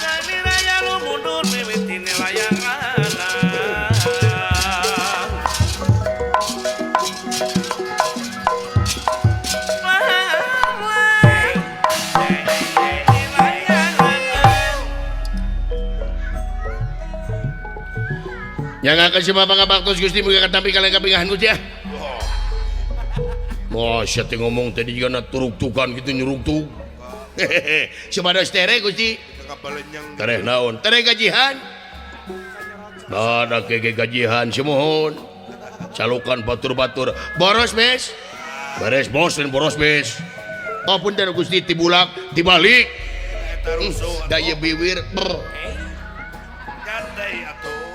Kami raya lu mundur mimiti layang lanang. Yang akan semua pangabaktos Gusti muga katampi kalian kapingahan Gusti ya. Wah, sia teh ngomong tadi juga na turuk-tukan gitu nyuruk-tuk. Hehehe, supados tere Gusti. Tereh naon? Tereh gajihan. Nah, da kege gajihan sumuhun. Calukan batur-batur. Boros bes. Beres bos dan boros bes. Oh punten Gusti tibulak dibalik. Da ieu biwir. Brr.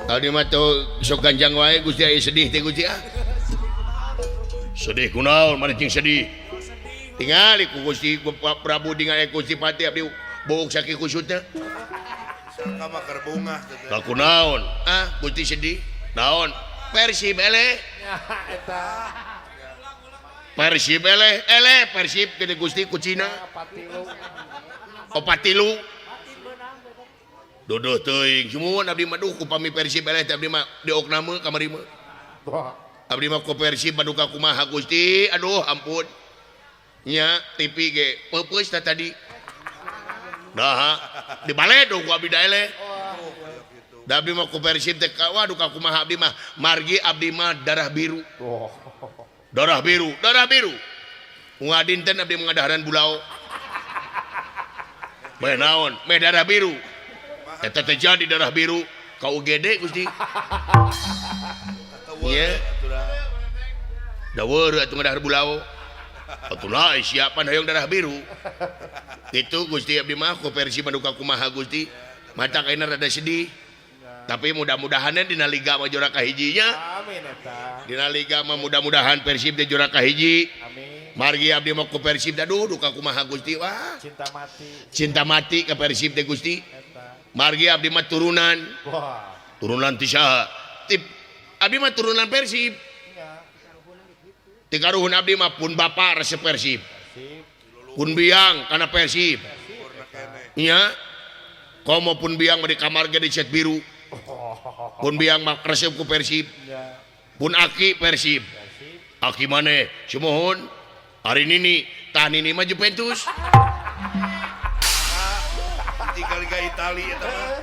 Tadi mah tuh sok ganjang wae Gusti aya sedih teh Gusti ah. Sedih kunaon maneh cing sedih. Tingali ku Gusti ku Prabu ningali Gusti Pati abdi buuk sakieu kusutna. Sangka mah keur bungah teh. Lah kunaon? Ah Gusti sedih. Naon? Persib eleh. Eta. Persib eleh, eleh Persib gede Gusti ku Cina. Opat tilu. Dodoh teuing sumuhun abdi mah duh upami Persib eleh teh abdi mah diokna mah kamari mah. Abdi mah ku Persib paduka kumaha Gusti, aduh ampun. Nya TV ge peupeus tah tadi. Nah, dibaledog ku abdi da eleh. Da abdi mah ku Persib teh waduh ka kumaha abdi mah margi abdi mah darah biru. Darah biru, darah biru. Unggal dinten abdi mangadaharan bulao. Meh naon? Meh darah biru. Eta teh jadi darah biru ka UGD Gusti. Nya. Da weureuh atuh ngadahar bulao. Atuh lae siapan hoyong darah biru. Kitu Gusti abdi mah ku Persib paduka kumaha Gusti. Matak ayeuna rada sedih. Tapi mudah-mudahan dina liga mah juara kahijinya. Amin eta. Dina liga mah mudah-mudahan Persib teh juara kahiji. Amin. Margi abdi mah ku Persib aduh duka kumaha Gusti wah. Cinta mati. Cinta mati ka Persib teh Gusti. Eta. Margi abdi mah turunan. Wah. Turunan ti saha? Tip abdi mah turunan Persib. Nya. Ti karuhun abdi mah pun bapa resep Persib. Persib. Pun biang kana Persib. Nya. Komo pun biang mah di kamar ge dicet biru. Pun biang mah resep ku Persib. Nya. Pun aki Persib. Persib. Aki maneh sumuhun. Ari nini, tah nini mah Juventus. Jika Liga Itali eta mah.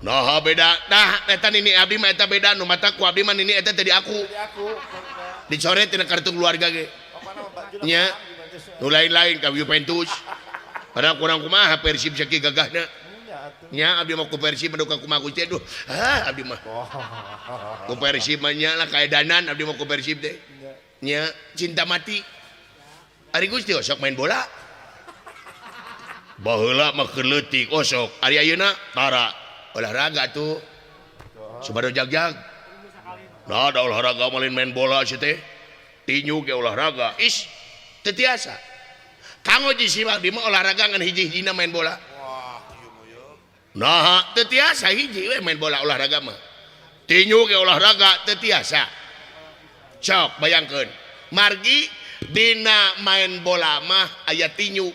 Nah beda. Nah eta nini abdi mah eta beda nu mata ku abdi mah nini eta teh di aku. Di aku. Dicoret tina kartu keluarga ge. Nya. Nu lain-lain ka Juventus. Padahal kurang kumaha Persib sakieu gagahna. Nya abdi mah ku Persib paduka kumaha Gusti aduh. Ah abdi mah. Ku Persib mah nya lah kaedanan abdi mah ku Persib teh. Nya cinta mati. Ari Gusti osok main bola. Baheula mah keur leutik osok. Ari ayeuna tara olahraga tuh. Supados jagjag. Nah, ada olahraga malin main bola sih teh. Tinju ge olahraga. Is teu tiasa. Kanggo ji abdi mah olahraga ngan hiji-hijina main bola. Nah, teu tiasa hiji we main bola olahraga mah. Tinju ge olahraga teu tiasa. Sok bayangkeun. Margi dina main bola mah aya tinju.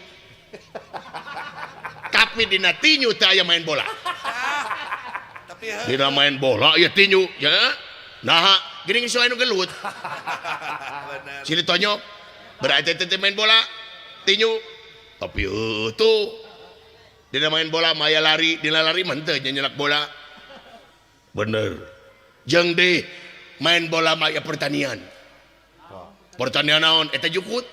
Tapi dina tinju teu aya main bola. Dina main bola aya tinju, ya. Nah, geuning geus anu gelut. Silih tonyok. Berarti teh main bola tinju. Tapi heueuh tuh. Dina main bola mah aya lari, dina lari mah henteu nyenyelak bola. Bener. Jeung deui main bola mah aya pertanian. Pertanian naon? Eta jukut.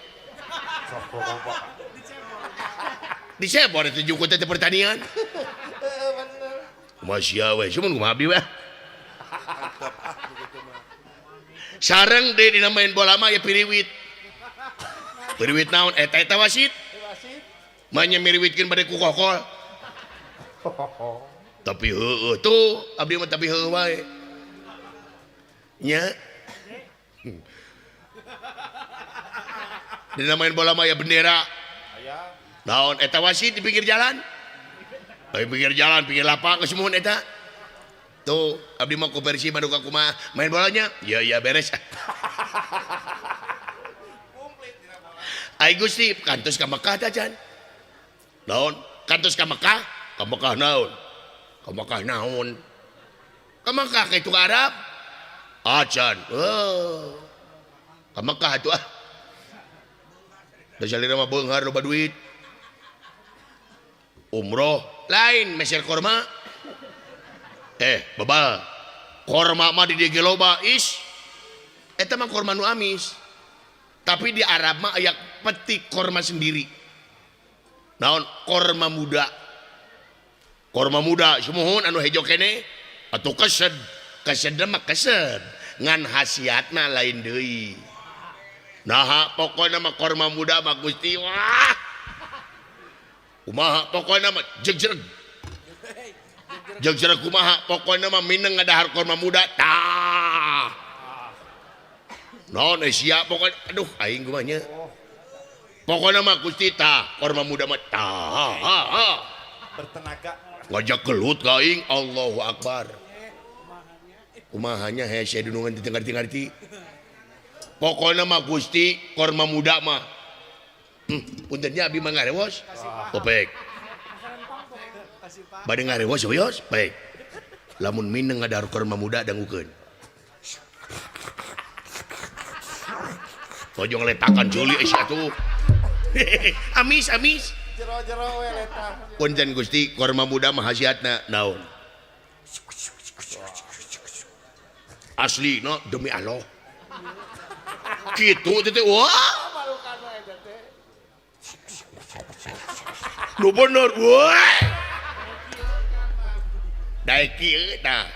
Disebor eta jukut teh pertanian. Kumaha sia we, cuman kumaha abdi we. Sareng deui dina main bola mah aya piriwit. Piriwit naon? Eta eta wasit. Mah nya miriwitkeun bade ku kokol. Tapi heueuh tuh abdi mah tapi heueuh wae. Nya. Dina main bola mah aya bendera. Naon eta wasit di pinggir jalan? Di pinggir jalan, pinggir lapang geus muhun eta. Tuh, abdi mah ku Persib paduka kumaha main bolanya? Ya ya beres. Ai Gusti kantos ka Mekah teh can. Naon? Kantos ka Mekah? Ka Mekah naon? Ka Mekah naon? Ka Mekah ka itu ka Arab? Acan. Oh. Ka Mekah atuh ah. Da salira mah beunghar loba duit. Umroh lain meser korma. Bebal. Korma mah di dieu ge loba is. Eta mah korma nu amis. Tapi di Arab mah aya petik korma sendiri. Naon? Korma muda. Korma muda sumuhun anu hejo keneh atuh kesed. Kesed mah kesed. Ngan khasiatna lain deui. Naha pokona mah korma muda mah Gusti wah. Kumaha pokona mah jegjreg. Jegjreg kumaha pokona mah mineng ngadahar korma muda tah. Naon sia pokona aduh aing kumaha nya. Pokona mah Gusti tah korma muda mah tah. Bertenaga. Ngajak gelut ka aing Allahu Akbar. Kumaha nya hese dunungan teu ngarti-ngarti. Pokona mah Gusti korma muda mah. Punten nya abi mah ngarewos. Kopek. Bade ngarewos yos, baik. Lamun mineng ngadahar korma muda dangukeun. Tojong letakan juli sia atuh. Amis amis. Jero-jero we letah. Punten Gusti korma muda mah khasiatna naon? Asli no demi Allah. Kitu teh wah. Nu bener wah. Daek kieu tah.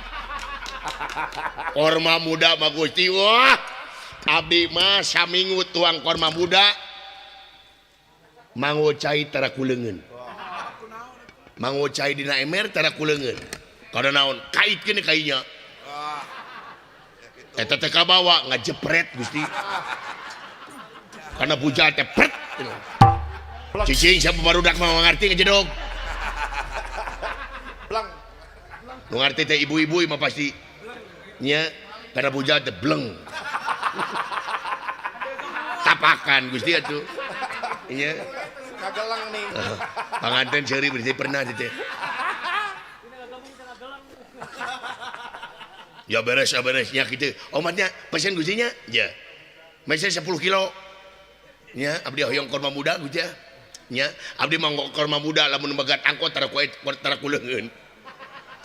Korma muda mah Gusti wah. Abdi mah saminggu tuang korma muda mango cai tara kuleungeun. Mango cai dina emer tara kuleungeun. Kana naon? Kait keun kainya. Eta teh kabawa ngajepret Gusti. Kana bujal teh pret. Cicing siapa barudak mah ngarti ngejedog. Blang. Nu ngarti teh ibu-ibu mah pasti. Nya kana bujal teh bleng. Tapakan Gusti atuh. Nya kagelang nih. Panganten seuri berarti pernah teh. Ya beres, ya beres nya kitu. Omatnya pesen Gusti nya? Ya. Mesen 10 kilo. Nya abdi hoyong korma muda Gusti. Nya abdi mah korma muda lamun megat angkot tara ku tara kuleungeun.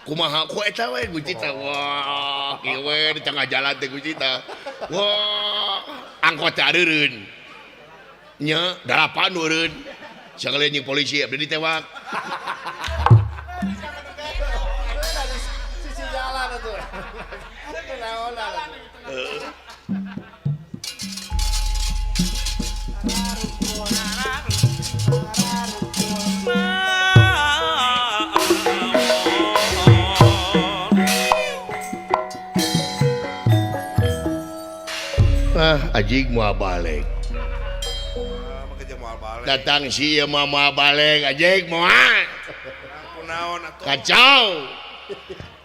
Kumaha ku eta we Gusti tah. Wah, kieu we di tengah jalan teh Gusti tah. Wah, angkot teh areureun. Nya dalapan eureun. Sakalian jeung polisi abdi ditewak. Sisi jalan atuh. Naonan. Ah, ajig moal balik. Datang si ieu mah moal balik, ajig moal. Kunaon atuh? Kacau.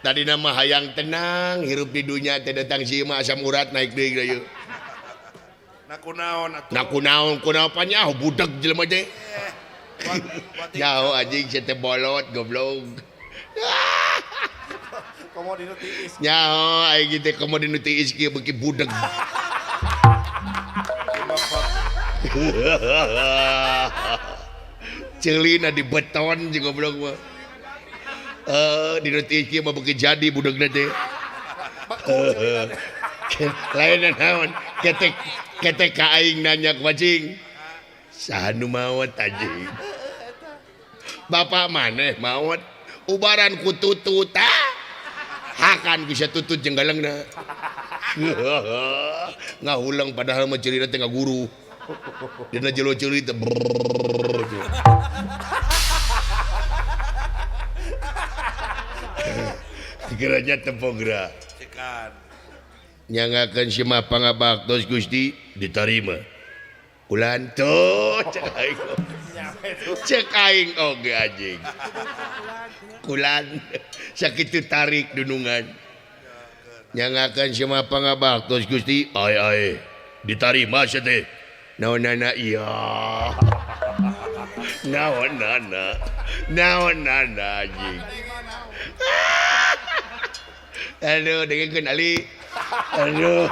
Tadi nama hayang tenang, hirup di dunia teh datang si ieu mah asam urat naik deui ieu. Na kunaon atuh? Na kunaon, kunaon panyaho budak jelema teh. Nyaho anjing sia teh bolot goblok. Komo dinu tiis. Nyaho aing teh komo dinu tiis kieu beuki budeg. Ceulina di beton jeung goblok mah. Dinu tiis kieu mah beuki jadi budegna teh. Lain naon ketek ketek ka aing nanya ku anjing. Saha nu maot anjing? Bapak maneh maot ubaran ku tutut ah. Hakan bisa tutut jeung galengna. Ngahuleng padahal mah ceulina teh ngaguru. Dina jelo ceuli teh brrrr. Geranya tempogra. Cekan. Nyangakeun si mah pangabaktos Gusti ditarima. Kulanto cek aing. Cek aing oge anjing. Kulan sakitu tarik dunungan. Nyangakeun si mah pangabaktos Gusti ai ai ditarima sia teh. Naonana iya. Naon nana naon nana anjing. Aduh, dengekeun Ali. Aduh.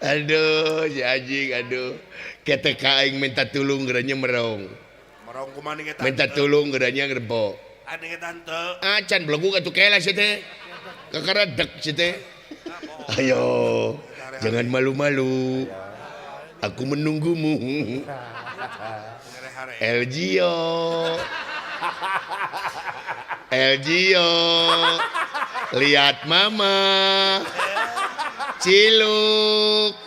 Aduh, si anjing aduh. Ketek aing minta tulung geranya merong. Merong kumaha nih tante? Minta tulung geranya ngerbo. Ane tante. Acan belegug atuh kela sia teh. Kakara dek sia teh. Ayo, jangan malu-malu. Aku menunggumu. Elgio. Elgio. Lihat mama. Ciluk.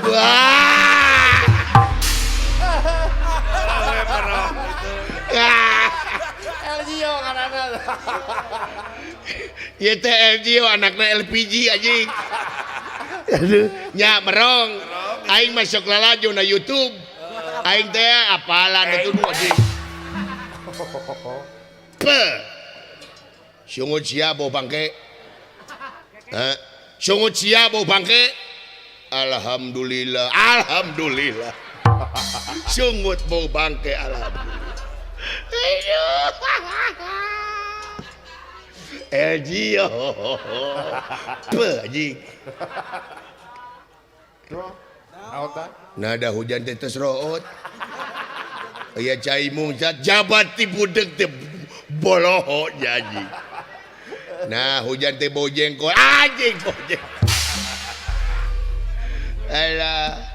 Wah. Elgio karena. Ieu teh Elgio anakna LPG anjing. Aduh, nya merong. Aing masuk lalajo na YouTube. Aing teh apalan atuh nu anjing. Pe. Sungut sia bau bangke. Hah? Sungut sia bau bangke. Alhamdulillah, alhamdulillah. Sungut bau bangke alhamdulillah. Aduh. Elgio. Pe anjing. Nada hujan teh tos root. Aya cai mungsat jabat ti budeg teh boloho anjing. Nah hujan teh bau jengkol anjing bau jengkol. Alah.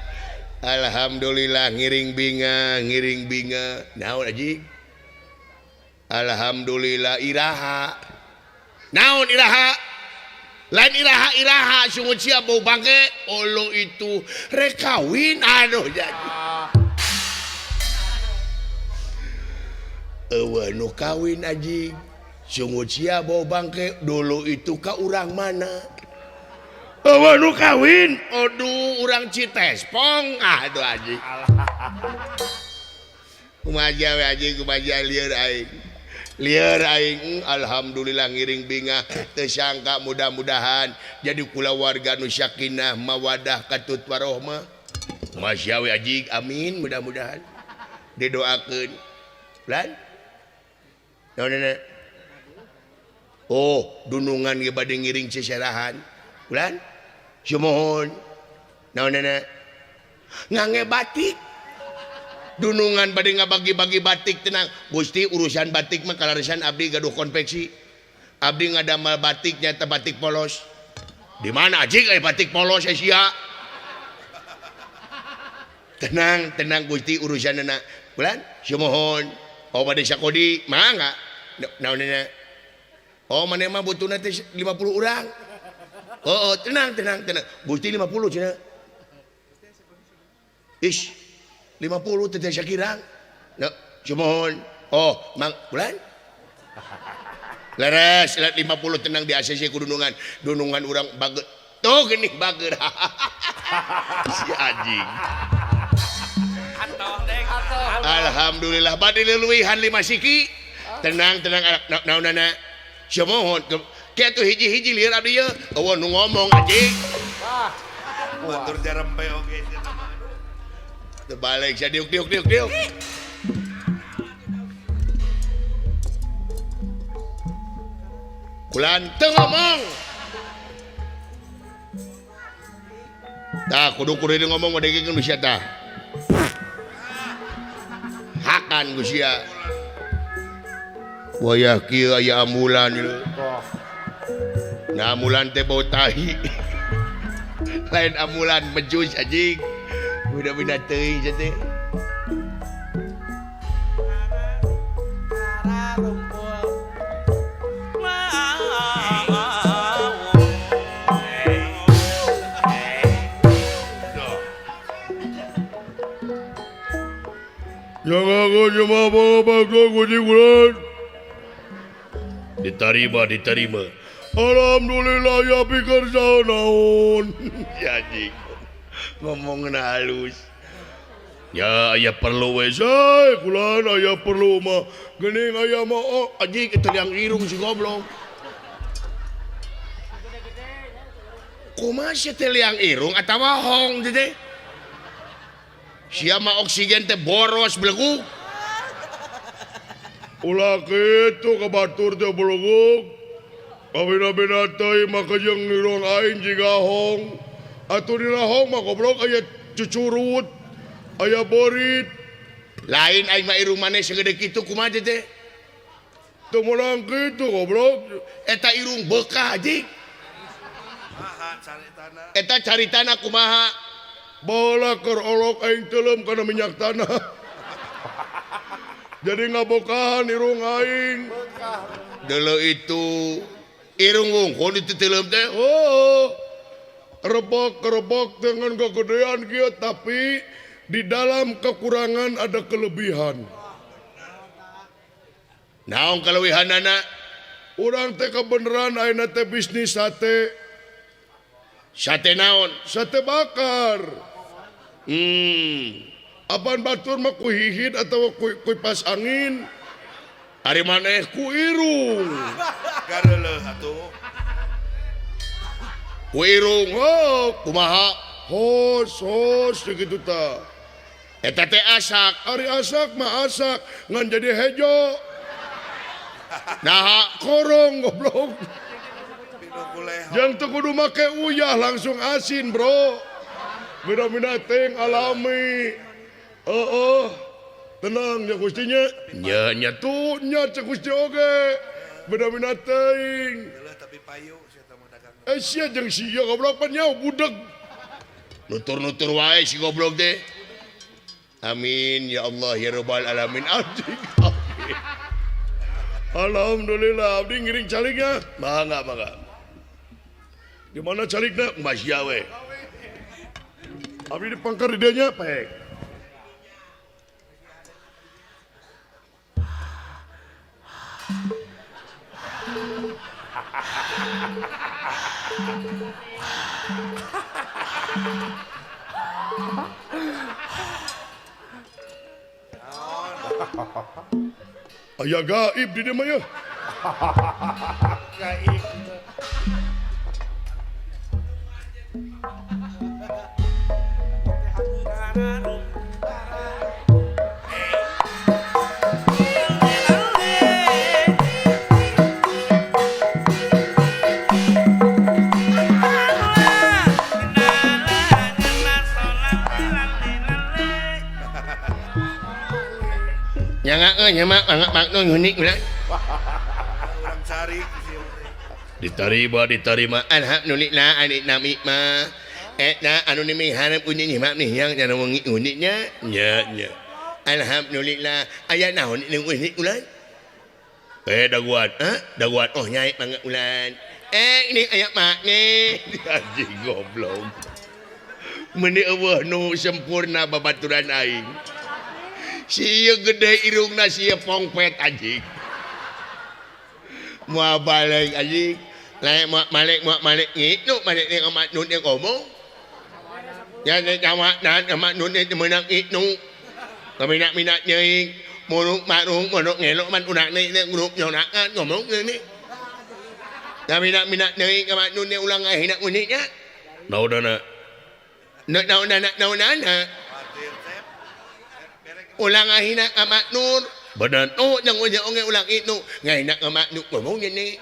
Alhamdulillah ngiring binga, ngiring binga. Naon anjing? Alhamdulillah iraha. Naon iraha? Lain iraha iraha sungut sia bau bangke. Olo itu rek kawin aduh jadi. Eueuh nu kawin anjing. Sungut sia bau bangke dulu itu ka urang mana? Eueuh nu kawin. Aduh urang Citespong aduh anjing. Kumaha we anjing kumaha lieur aing. Lieur aing alhamdulillah ngiring bingah teu sangka mudah-mudahan jadi kulawarga nu sakinah mawadah katut warohmah. Masya we anjing amin mudah-mudahan didoakeun. Lan? Naon nenek? Oh, dunungan ge bade ngiring seserahan. Ulan? Sumuhun. Naon nenek? Ngange batik. Dunungan bade ngabagi-bagi batik tenang. Gusti urusan batik mah kalarisan abdi gaduh konveksi. Abdi ngadamal batik nyata batik polos. Di mana anjing aya batik polos sia? Tenang, tenang Gusti urusanna. Ulan? Sumuhun. Oh bade sakodi, mangga. Naon nenek? Oh maneh mah butuhna teh 50 urang. Oh, oh tenang, tenang, tenang. Gusti 50 cenah. Ish. 50 teh sakirang. Nah, sumuhun. Oh, mang bulan. Leres, 50 tenang di ACC ku dunungan. Dunungan urang bager. Tuh geuning bager. Si anjing. Alhamdulillah bade leuwihan 5 siki. Tenang, tenang naonana. Sumuhun. Kieu tuh hiji-hiji lieur abdi ieu. Eueuh nu ngomong anjing. Batur jarempe oge. Terbalik sia diuk diuk diuk diuk. Kulan teu ngomong. Tah kudu kudu ngomong wadegikeun ku sia tah. Hakan ku sia. Wayah kieu aya ambulan ieu. Nah ambulan teh bau tahi. Lain ambulan mejus anjing. Udah-udah teuing sia teh. Diterima, diterima. Alhamdulillah ya pikir naon. Ya anjing. Ngomongna halus. Ya aya perlu we say, kulan aya perlu mah. Geuning aya mah oh anjing eta yang irung si goblok. Kumaha sia teh liang irung atawa hong teh? Sia mah oksigen teh boros beleguk. Ulah kitu ka batur teh beleguk. Pabina-bina teuing mah jeung irung aing jiga hong. Atuh dina hong mah goblok aya cucurut, aya borit. Lain aing mah irung maneh segede kitu kumaha teh? Teu meunang kitu goblok. Eta irung beukah anjing. Maha caritana. Eta caritana kumaha? Baheula keur olok aing teuleum kana minyak tanah. Jadi ngabokahan irung aing. Deuleu itu irung wungkul itu teuleum teh. Oh. Rebok-rebok dengan kegedean kieu tapi di dalam kekurangan ada kelebihan. Naon kaleuwihanana? Urang teh kebeneran ayeuna teh bisnis sate. Sate naon? Sate bakar. Apaan batur mah ku hihid atau ku pas angin. Ari maneh ku irung. Gareuleuh atuh. Ku irung. Oh, kumaha? Hos hos kitu tah. Eta teh asak. Ari asak mah asak ngan jadi hejo. Naha korong goblok. Yang teu kudu make uyah langsung asin, bro. Beda-beda teh alami. Heeh. Tenang ya Gustinya. Nya nya tuh nya cek Gusti oge. Beda-beda teuing. Tapi payu sia teh mah dagang. Eh sia jeung sia goblok pan nya budeg. Nutur-nutur wae si goblok teh. Amin ya Allah ya rabbal alamin. Anjing. Alhamdulillah abdi ngiring calikna. Mangga mangga. Di mana calikna? Masya we. Abdi dipangkar di dieu nya pek. Aya gaib di dieu mah ya. Gaib. Diterima diterima alhamdulillah nami mah eta anu miharep unyi mah nih yang jana wengi uniknya nya nya alhamdulillah aya naon nu unik ulan daguan daguan oh nyai mangga ulan ini aya mak nih anjing goblok meuni eueuh nu sempurna babaturan aing. Sia gede irungna sia pongpet anjing. Moal balik anjing. Lain moal malik ngitu malik teh ka Mak Nun teh ngomong. Ya teh ka Mak Dan ka Mak Nun teh meunang itu. Kaminat-minat nyeuing muruk marung monok ngelok man unak teh grup nyonakan ngomong geuning. Kaminat-minat nyeuing ka Mak Nun teh ulang ngahina uniknya. Naonana? Naonana naonana. Ulang ngahina ka Mak Nur bener oh yang oge ulang itu ngahina ka Mak Nur ngomong gini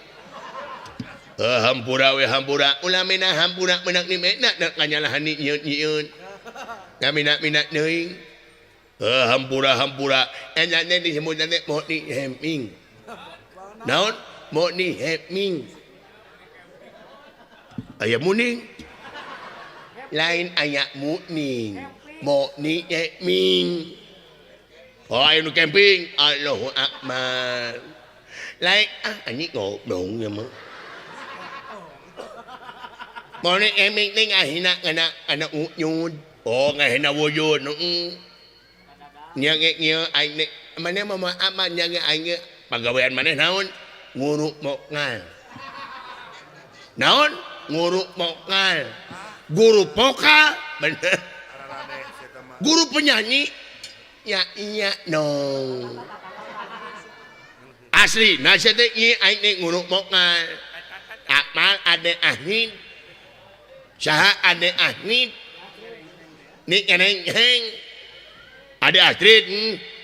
hampura we hampura ulah mena hampura menak ni mena nak kanyalahan ni nyieun-nyieun ngaminat-minat neuing hampura hampura eta teh disebutna teh moni heming naon moni heming aya muning lain aya muning moni heming. Oh, ayo nu camping. Allahu akbar. Lain ah anjing goblok nya mah. Moni eming teh ngahina kana kana wujud. Oh, ngahina wujud. Heeh. Nya ge ieu aing teh maneh mah aman nya ge aing ge pagawean maneh naon? Nguruk mokal. Naon? Nguruk mokal. Guru vokal bener. Guru penyanyi. Ya iya dong. Asli nasi teh ieu aing teh nguruk mokal. Akmal ade ahid. Saha ade ahid. Ni keneng heng. Ade Astrid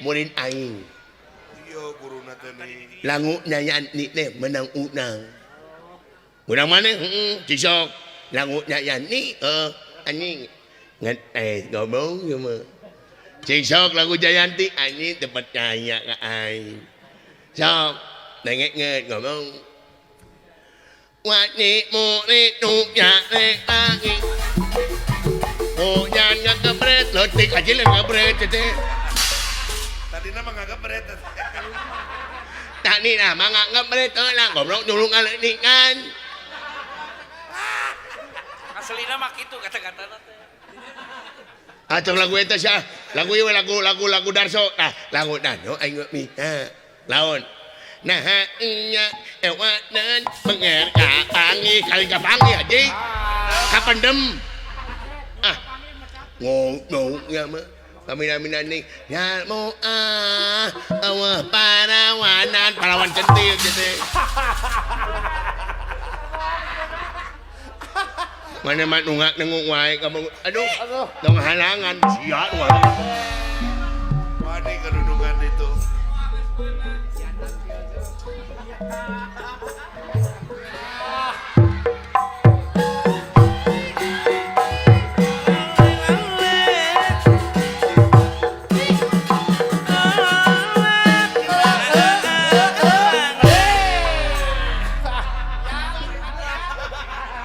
murid aing. Iya guruna teh nih. Langu nyanyi teh menang unang. Menang mana? Heeh, cisok. Langu nyanyi anjing. Ngan ngomong ieu mah. Cisok lagu Jayanti anjing teu percaya ka aing. Sok nengek ngomong. Wani murid nu ya lagi. Oh jangan ngebret leutik aja lain ngebret teh. Tadina mah ngagebret. Tadi nah mah ngebret lah goblok dulu ngaleutikkan. Aslina mah kitu kata-katana teh. Atuh lagu eta sia. Lagu ieu lagu lagu lagu Darso. Nah, lagu Darso aing mah laon. Nah nya ewanan benger kapangi kali kapangi anjing. Kapendem. Ah. Ngomong ya mah. Kami-kami nih ya mau ah awah parawanan parawan centil gitu. Mana mah nungak nenguk wae kamu. Aduh. Tong halangan sia nu. Wani kedudukan itu.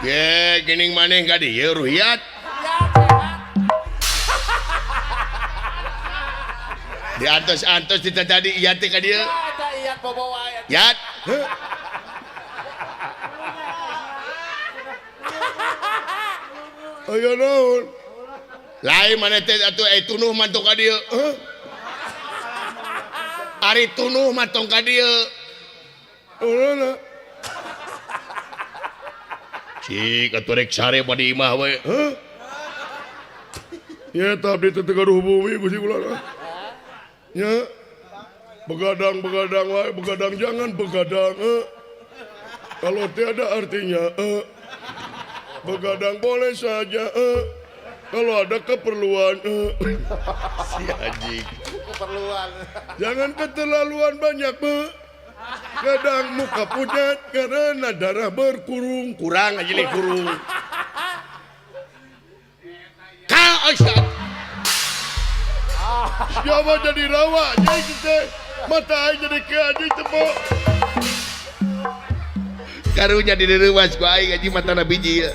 Ye, geuning maneh ka dieu ruhiat. Di antos-antos di tadi iat teh ka dieu. Eta iat bobo wae. Yat. Aya naon? Lain maneh teh atuh tunuh mah tong ka dieu. Heuh? Ari tunuh mah tong ka dieu. Urana. Cik atuh rek sare mah di imah we. Heuh? Ya eta abdi teh teu gaduh bumi Gusti kula. Nya. Begadang-begadang wae, begadang jangan begadang. Kalau tiada artinya. Begadang boleh saja. Kalau ada keperluan. Si anjing. Keperluan. Jangan keterlaluan banyak, Kadang muka pucat karena darah berkurung. Kurang aja nih kurung. Ka Ustaz. Siapa jadi rawa? Jadi kita mata aing jadi ke anjing tepok. Karunya di reuwas ku aing anjing matana biji.